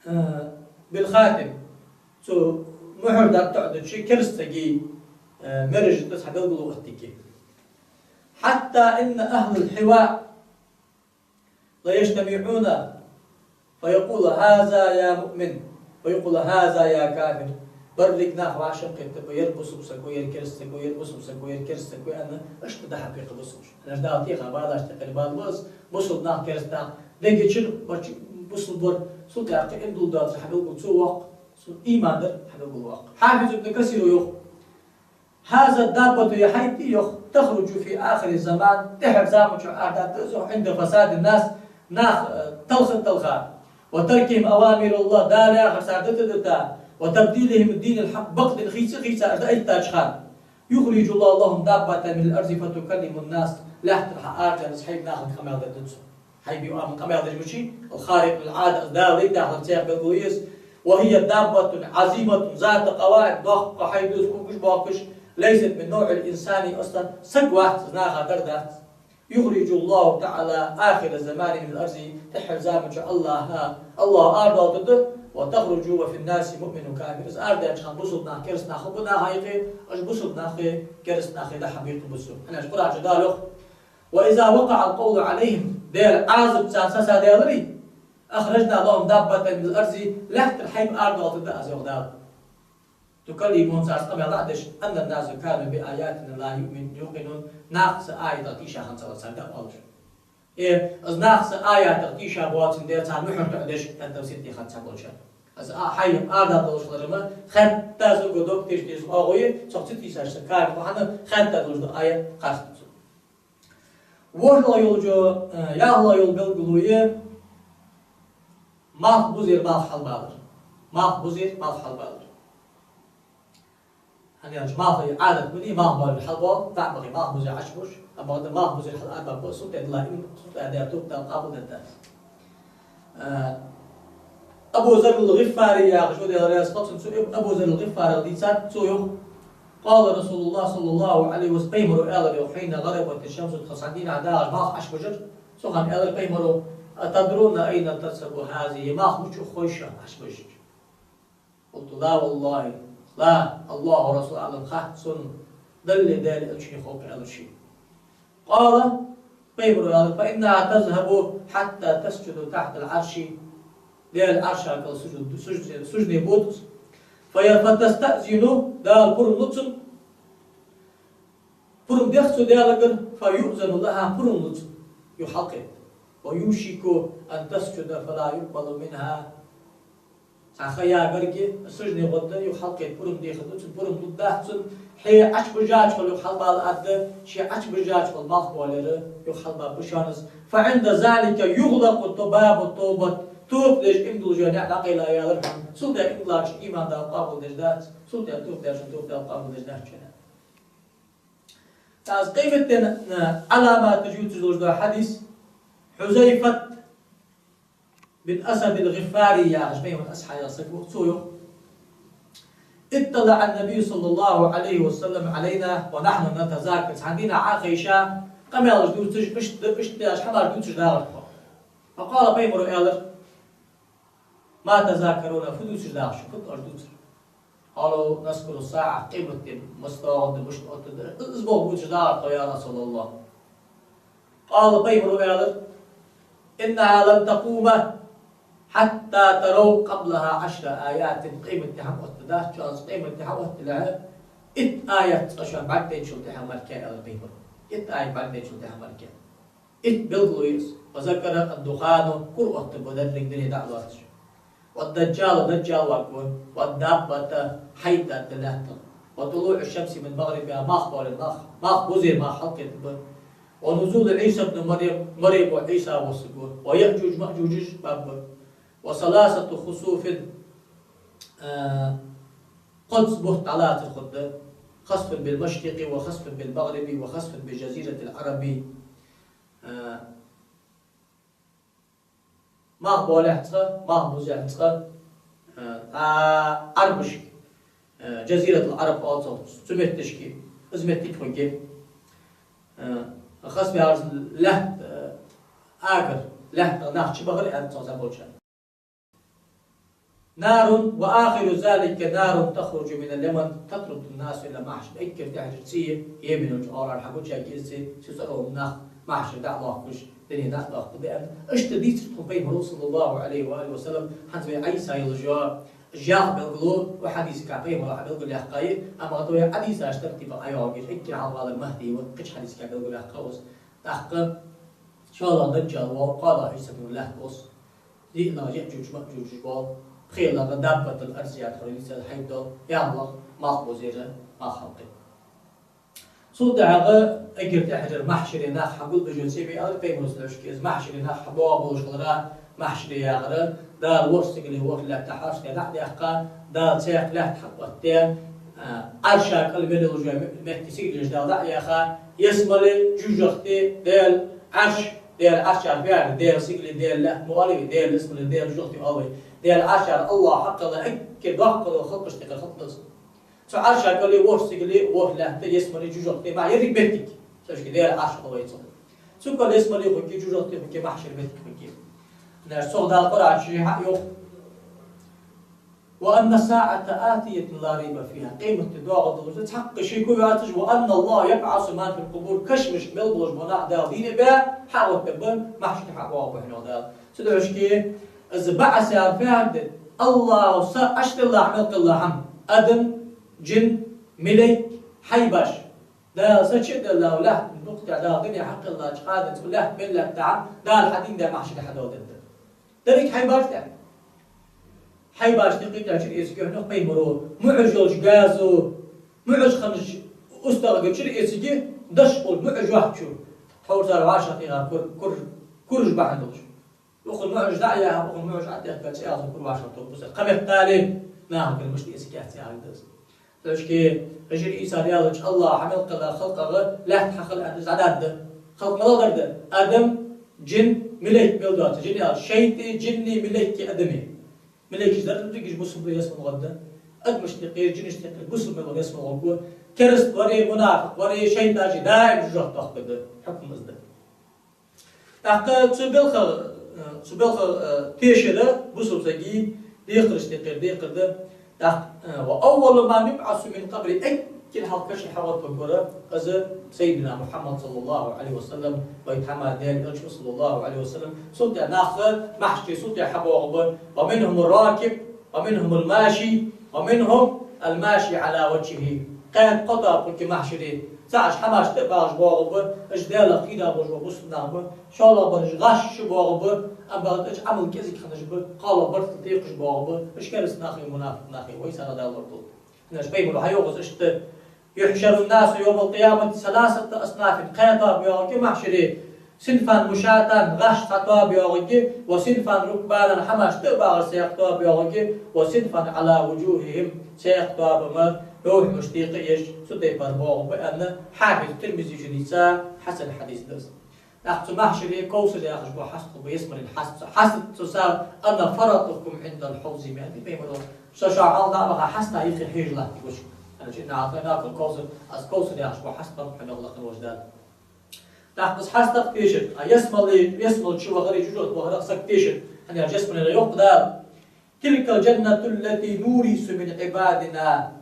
э, بالخاتم, цу Мухьар дар тоӀадучи керастаги, э, меража тӀа цхьа белгало оттаергья. حتى إن أهل الحواء ليجتمعون فيقول هذا يا مؤمن ويقول هذا يا كافر. Берригаш нах вӀашагӀкхетаргба, ер бусалба саг ва, ер кераста саг ва, ер бусалба саг ва, ер кераста саг ва аьнна, иштта дӀахьабийкх бусалба. ХӀана аьлча Дала тӀехьа балаш тӀехьа бала ба из, бусалба нах, кераста нах дега чура, бусалба бар, цул тӀехьа иман доацар хьабелгал цо воаккх, цун иман дар хьабелгал воаккх. Хьафиз ибн Касира йоах: هذه الدابة, ер хьайба да, йоах, تخرج في آخر الزمان, тӀехьарча заман чу арадаргда из, йоах, عند فساد الناس, нах, э, талхар талха, وتركهم أوامر الله, Дала яхар цар дита а дита, وتبديلهم الدين الحق, бакъ дин хийца а хийца, уж дӀаэттача хана. يخرج الله لهم دابة من الأرض فتكلم الناس, лаьттара хьаарадаьнна из хьайба нахага къамаьл дергда цо. Хьайба ю амма къамаьл деш ма дий, الخارق للعادة, из Дала лайдаьхар цхьа белгало я из. وهي دابة عظيمة ذات قوائم, доккха хьайба да из, кулгаш боаккхаш, ليست من نوع الإنسان أصلا, саг вац из, наха дар дац. يخرج الله تعالى آخر الزمان من الأرض, тӀехьарча заман чу АллахӀа, АллахӀа арадоалийтаргда, وتخرج وفي الناس مؤمن وكافر. Из арадаьннача хана бусалба нах, кераста нах хургба наха юкъе, уж бусалба нахи кераста нахи дӀахьабийкх бусалба. ХӀана аьлча Къуръан чу Дала йоах: وإذا وقع القول عليهم, Даьла Ӏазап царна сацадаьлча, أخرجنا لهم دابة من الأرض, лаьттара хьайба арадоалийтаргда Аз, йоах Дала. تكلمهم, царца къамаьл деш, أن الناس كانوا بآياتنا لا يؤمن-, يوقنون, нах са аятах тийша хиннаб цар, царга оалаш. Э, из нах са аятах тийша боацандаь царна мухьар тоӀадеш, хӀанз тафсир тӀехьа цхьаболчар. Из а хьайба арадаргдолаш хилар ма, хӀанз тӀа сога дог тийша деза оагӀув я, цох ца тийсаш са кафир ва, хӀана, хӀанз тӀа долаш да аят кхаьчад цо. ВорхӀлагӀа йола, э, ялхлагӀа йола белгало я малх бузера малх хьалбалар. Малх бузера малх хьалбалар. ХӀана аьлча малха Ӏадат ма дий, малх балар хьалбоал, дӀа а бахе, малх бузера Ӏочубуш, амма бакъда малх бузера хьаларабаьб, сунтӀа дилла, им сунтӀа даьр туртал къабул дергдац. Э, Абу Зарр ал-ГӀифари яхаш ва, Даьла раьза хилва цунна, цо Абу Зарр ал-ГӀифарил дийцад, цо йоах: قال رسول الله صلى الله عليه وسلم, Пайхамара аьлар, йоах, حين غربت الشمس, тха цхьан дийнахьа дагӀаш малх Ӏочубижар, цу хана аьлар Пайхамара: أتدرون أين تذهب هذه؟ Малх мича ухаргья шоана Ӏочубижача? قلت: لا والله، لا، الله ورسوله أعلم, хац сона, Даллеи Даьла Элчаннеи хов, аьлар ше. قال, Пайхамара аьлар: فإنها تذهب حتى تسجد تحت العرش, Даьла Ӏарша кӀал сужуд-, сужуд-, сужуде бода из. فيا-, فتستأذن, Дала пурам лу цунна, пурам дех цо Даьлагара, فيؤذن لها, пурам лу цунна юха хьалкхета. ويوشك أن تسجد فلا يقبل منها. Цхьа ха ягарга, сужуде гӀоргда, юха хьалкхета пурам дехаргда цунна, пурам лургдац цунна, хье Ӏочубижача хана юха хьалбала аргда, ше Ӏочубижача хана малх боалаяр юха хьалбаьб шоана из. فعند ذلك يغلق باب التوبة, тоба деш иман долаш йола наӀ дӀакъайла ялар хьона. Цул тӀехьа иман долчун иман Дала къоабалдеш дац, цул тӀехьа тоба дечун тоба Дала къоабалдеш дац шоана. ТӀаккха къематден, э, Ӏаламаташ ювцаш долаш дола хьадис, Хьузайфат бин Асад ал-ГӀифари яхаш, Пайхамара асхьабех саг ва, цо йоах: اطلع النبي صلى الله عليه وسلم علينا ونحن نتذاكر. Цхьан дийнахьа Ӏохайша, къамаьлаш дувцаш, иштта, иштта деш, хӀамаш дувцаш дагӀар тхо. فقال, Пайхамара аьлар: ما تذاكرون, фу дувцаш дагӀар шо, фу оаш дувцар? قالوا: نذكر الساعة, къематди масса доагӀаргда, мишта оттаргда. Из болх бувцаш дагӀар тхо, я Расулаллахӏ. قال, Пайхамара аьлар: إنها لن تقوم حتى تروا قبلها عشر آيات. Къематди хӀама оттаргдац, шоана къематди хьаотталехьа, итт аят цкъа шоана бӀаргадайначул тӀехьагӀа мара, аьлар Пайхамара. Итт аят бӀаргадайначул тӀехьагӀа мара. Итт белгало я из. وذكر الدخان, кӀур оттаргба, деррига дуне дӀа а лоацаш. والدجال, даджал варгва. والدابة, хьайба даргда лаьттах. وطلوع الشمس من مغربها, малх боале, малх, малх бузера малх хьалкхетаргба. ونزول عيسى ابن مريم, Марема воӀ Ӏийса воссаргва. ويأجوج مأجوج баргба. وثلاثة خسوف, э, кхозза бутт дӀалацар хургда. خسف بالمشرق وخسف بالمغرب وخسف بجزيرة العرب. Э, малх боалехь цкъа, малх бузехь цкъа, э, а, Ӏарбашка, э, Джазиратул Ӏараб оал цох, цу метташка, из меттиг хургья. Э, хасф яхар лаьтта, э, агар, лаьттах нах чубахар аьннад цох цхьаболчар. نار، وآخر ذلك نار تخرج من اليمن تطرد الناس إلى المحشر. Эггара тӀехьарча цӀи Йеменера оагӀорахьа хьагучаяьлча, из цӀи, цу цӀерагӀа нах махьшаре дӀалохкаш, дунен дӀа а дохкаш да аьнна. Иштта дийцар тхона Пайхамаро, صلى الله عليه وآله وسلم, хӀанз вай Ӏийса йолаш йола жагӀа белгало, укх хьадисага Пайхамаро хьабелгалъяьккхай, амма вай хьадисаш тартибах ӀойоагӀаш, эггара хьалха валар Махьди ва, кхыча хьадисага белгалъяьккхай из. ТӀаккха шоллагӀа Даджал вола, кхоалагӀа Ӏийса вола лаьтта да из. ДиълагӀа Яъжуж-Маъжуж бола, пхелагӀа Даббатул-арз яхаш хьадисаш хьайбдола, ялхлагӀа Малхбузера малх хьалкхе. Цул тӀехьагӀа эггара тӀехьарча махьшаре нах хьагулбеш йола цӀи ма аьлар Пайхамаро, цу тӀа шке из махьшаре нах хьабоагӀа болаш хилара, махьшаре яхар, Дала ворхӀ сигали ворхӀ лаьтта хьарчадаь дӀа а даьккха, Дала цхьаькха лаьтта хьакхоттадаь, а, Ӏарша кӀал мел йолаш йола ме-, метте сигалеш Дала дӀа а яьха, ялсмале, жожагӀате, Даьла Ӏарш, Даьла Ӏаршара фаьра, Даьла сигали, Даьла лаьтта ма оалий вай, Даьла ялсмале, Даьла жожагӀате оал вай, Даьла Ӏаршара АллахӀ хьакхелла эггара доккхагӀа дола халкъашта юкъера халкъ да из. Цу Ӏарша кӀали ворхӀ сигали ворхӀ лаьтта, ялсмале, жожагӀате, ма еррига моттиг, цу тӀа шке Даьла Ӏарш оал вай цох. Цу кӀал ялсмале хургья, жожагӀате хургья, махьшара моттиг хургья. Наш цох Дала Къуръан чу хьайоах: «وأن الساعة آتية لا ريب فيها». Къематди доагӀаргдолаш да, цхьаккха шеко йоацаш, «وأن الله يبعث من في القبور». Кашамашка мел болаш бола нах Дала дийна а баь, хьаоттабергба, махьшаре хьабоагӀаргба хьона Дала. Цудухьа шке, из баӀас яхар фу яхар да? АллахӀа са Ӏочудилла мел кхелла хӀама: адам, жин, малейк, хьайбаш. Дала са чу а делла, лаьттан дукха тӀа Дала дуне хьакхеллача хана, цу лаьтта мел лаьтта хӀама Дала хьадийндаь махьшаре хьадоаладергда. Деррига хьайбаш тӀа. Хьайбашта юкъе тӀехьа чура эцаргья, йоах Пайхамаро, муӀаш йолча газо, муӀаш хиннача устагӀага чура эцаргья, даш бола муӀаш йохчу, тхьовра цар вӀашагӀтеха кур-, кур-, кураш бахьан долаш. Укхун муӀаш дӀа а яьха, укхун муӀаш Ӏотехка, цӀаьхха кур вӀашагӀтохаргба из. Кхаметтел нахагара мишта эцаргьяц яхилга да из. Цу тӀа шке, хьажал, Ӏийса аьлча, АллахӀа мел кхелла халкъагӀа лаьтта хьакхелла аьнна из дӀадоагӀаргда. Халкъ малагӀа дар да? Адам, жин, малейк мел доацаш. Жин аьлча шайтӀа, жинни, малейки, адами. Малейкаш дар деррига бусалба ялсмале гӀоргда. Адамашта юкъера, жинашта юкъера бусалба мел вар ялсмале гӀоргва. Кераста вари, мунафикъ вари, шайтӀаши даим жожагӀате дохкаргда. Хьукам из да. ТӀаккха цу балха, э, цу балха, э, тешар бусалба сага декхарашта юкъера декхар да. ТӀаккха, э, «وأول من يبعث من قبره», эггара хьалха кашамашка хьаоттавергвар из Сайидина Мухьаммад, صلى الله عليه وسلم, вай тхьамада Даьла Элча, صلى الله عليه وسلم. Цул тӀехьа нах махьшаре цул тӀехьа хьабоагӀаргба. «ومنهم الراكب ومنهم الماشي ومنهم الماشي على وجهه». Кхаь кхо тоаба хургья махьшаре. ЦаӀаш хӀамашта тӀа а багӀаш боагӀаргба, уж Даьлах кхера болаш бола бусалба нах ба. ШоллагӀбараш гӀаш чу боагӀаргба, амма бакъда уж Ӏамал кӀезига хиннаш ба, кхоалагӀа бартал текхаш боагӀаргба, уж кераста нах а, мунафикъ нах а, вай царех Дала лорадолда. ХӀана аьлча Пайхамаро хьайоах из иштта: «يحشر الناس يوم القيامة ثلاثة أصناف». Кхаь тоаба йоагӀаргья махьшаре: «صنفا مشاة», гӀаш цхьа тоаба йоагӀаргья, «وصنفا ركبانا», хӀамашта тӀа а багӀаш цхьаькха тоаба йоагӀаргья, «وصنفا على وجوههم», цхьаькха тоаба ма ловхьамашта юкъе еш, цу тайпара боагӀаргба аьнна, Хьафиз Тирмизе дийца хьасан хьадис да из. ТӀаккха цу махьшаре Кавсар яхаш бола хьаст хургба, ялсмален хьаст. Цу хьаст цу са: «أنا فرطكم عند الحوض», ма аьннадий Пайхамаро. Со шоана хьалха дӀа а ваха, хьаста юхе хьежалахь, йоах. ХӀана аьлча «إني أعطيناك الكوثر», аз Кавсар яхаш бола хьаст ба хьона, йоах лакхе волча Дала. ТӀаккха из хьастах тешар, а ялсмале, ялсмале чу вахари жожагӀате вахари саг тешар. ХӀана аьлча ялсмалера йоах Дала: «تلك الجنة التي نورث من عبادنا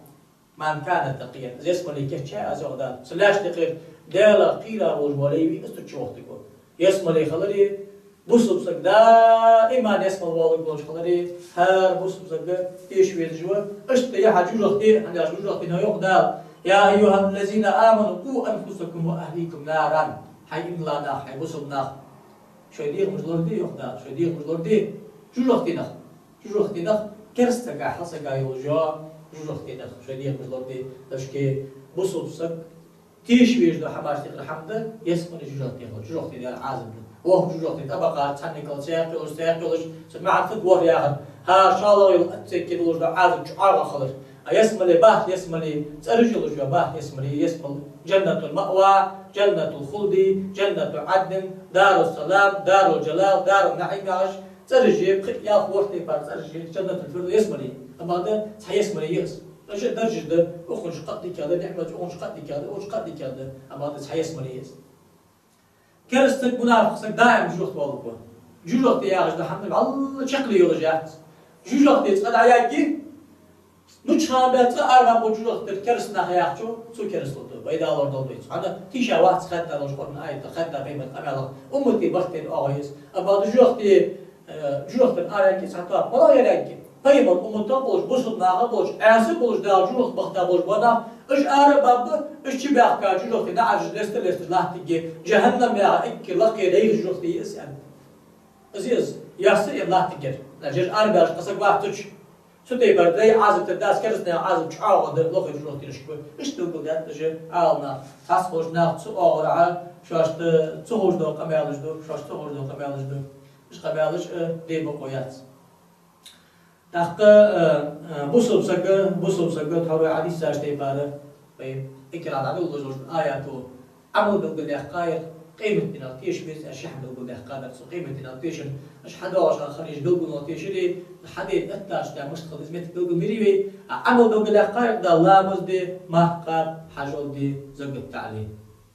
من كان تقيا». Из ялсмале кийчъяьй аз, йоах Дала. Са лаьшта юкъера Даьлах кхера волаш вола лай вий, из цу чу вахийтаргва. Ялсмале хилари, бусалба саг даим ялсмале воалларгволаш хилари, хӀара бусалба саг теша везаш ва. Иштта я хьа жожагӀате, хӀана аьлча жожагӀатенах йоах Дала: «يا أيها الذين آمنوا قوا أنفسكم وأهليكم نارا». Хьай иман дилла нах, хьай бусалба нах, шоай дегӀамаш лораде, йоах Дала, шоай дегӀамаш лораде жожагӀатенах. ЖожагӀатенах, кераста сага, хьал сага йолаш йола жожагӀатенах шоай дегӀамаш лораде. Дашке бусалба саг теша везаш дола хӀамашта юкъера хӀама да ялсмале, жожагӀате хилар, жожагӀате дар Ӏазап да. ВорхӀ жожагӀате тӀабакъар, цхьанне кӀал цхьаькха йолаш, цхьаькха йолаш, цу маӀан фуд ворхӀ яхар. ХӀара шоллагӀа йола оццеке долаш дола Ӏазап чуӀоагӀа хилар. А ялсмале, бархӀ ялсмале, цӀераш йолаш йола бархӀ ялсмале, ялсмале: جنة المأوى، جنة الخلد، جنة عدن، دار السلام، دار الجلال، دار النعيم яхаш, цӀераш я, пхи-ялх, ворхӀ тайпара цӀераш я, جنة الفردوس ялсмале. Амма да цхьа ялсмале я из. Уж даржаш да, укхунашка кхы а дикагӀа да ниӀмат, укхунашка кхы а дикагӀа да, укхунашка кхы а дикагӀа да. Амма да цхьа ялсмале я из. Кераста саг, мунафикъ саг даим жожагӀате воалларгва. ЖожагӀате яхаш дола хӀама вӀалла чаккхе йолаш яц. Жожагӏате цкъа дӏаягӏа, нуч хана баьццӏа ара баьб жожагӏатера кераста нах яхачо, цо керастал ду, вай далор дол бейц. Хьона тийша вац хатта лош Къуръан аята, хатта пайхамара къамаьлах, уммата барт тӏа оагӏув я из. Амма жожагӏате, э, жожагӏатера ара ягӏа цхьа тоаба, вала ягӏа. Пайхамара умматах болаш, бусалба нахах болаш, Ӏаьса болаш, Дала жожагӏате бахийта болаш бола нах, уж ара баьб, уж чу баьхка жожагӏате наӏараш лесташ, лесташ латтаргья, жахьаннам яха эггара лакхе дайгӏа жожагӏате я из, аьнна. Из, из, яхса, е латтаргья. Жожагӏатера ара баьлча къа саг вац цу чу. Цу тайпара дай Ӏазап тӏа дац, кераста наьха Ӏазап чӏоагӏа да, лохе жожагӏатера шка. Иштта белгалдаьд уж Ӏаламнаха. Цхьацца болча наха цу оагӏорахьа, шоашта ца ховш дола къамаьлаш ду, шоашта ца ховш дола къамаьлаш ду. Уж къамаьлаш, э, де бокъо яц. Тӏаккха, э, э, бусалба саг, бусалба саг, тхьовра хьадис даьча тайпара, вай икра дӏадолалуш долча аято Ӏамал белгалъяьккхар, къематдийнах теша беза, аьнна, ши хӏама белгалъяьккхар цо, къематдийнах тешар. Уж хьадоагӏаш хилар белгалонах тешар, хьадена атташ да мишта хила, из меттиг белгалйир вай. А Ӏамал белгалъяьккхар да ламаз де, марха кхаба, хьажол де, закат дала.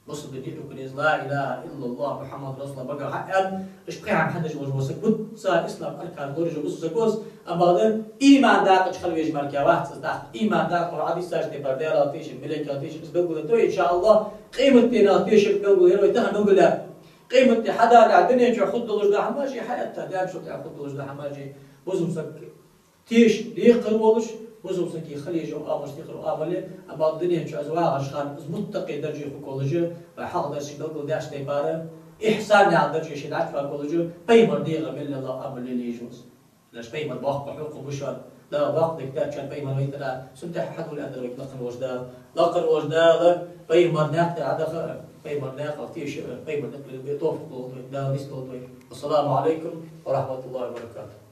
Бусалба дина рукнаш: لا إله إلا الله محمد رسول الله багара хьааьнна, уж пхи хӏама хьадеш волаш вола саг, бутт ислама арканаш лораеш вола саг ва из, амма иман дакъа чу хила везаш мара вац из. Тӏаккха иман дакъа хьадис даьча тайпара Далах тешар, малайках тешар, из белгалдоаккх вай, иншааллахӏ, къематдийнах тешар белгалъяр вай тахан белгалъяьр. Къематди хьадалалехь дунен чу хургдолаш дола хӏамаш, хьаэтта даьчул тӏехьа хургдолаш дола хӏамаш, бусалба саг теша декхар волаш, бусалба сага хила езаш йола амалаш декхар волаш, амма дунен чу из вагӏаш хана, из муттакъий дарже хургволаш, вай хьалха дарсашка белгалдаьча тайпара, ихьсан яха дарже ше дӏачуваргволаш, пайхамара дегӏа мел лела амал лелаеш ва из. Леш пайхамара боккха хьукам ба шоана, Дала боккха дика даьд шоана пайхамар вайна тӏара, цунна тӏехьа хьадувла аьннадар вайга лакхара волча Дала. Лакхара волча Дала пайхамара наькъа тӏа хьадаха, пайхамара наькъах теша, пайхамара наькъа тӏа лелабе товфикъ лолда вайна, Дала нийсдолда вай. السلام عليكم ورحمة الله وبركاته.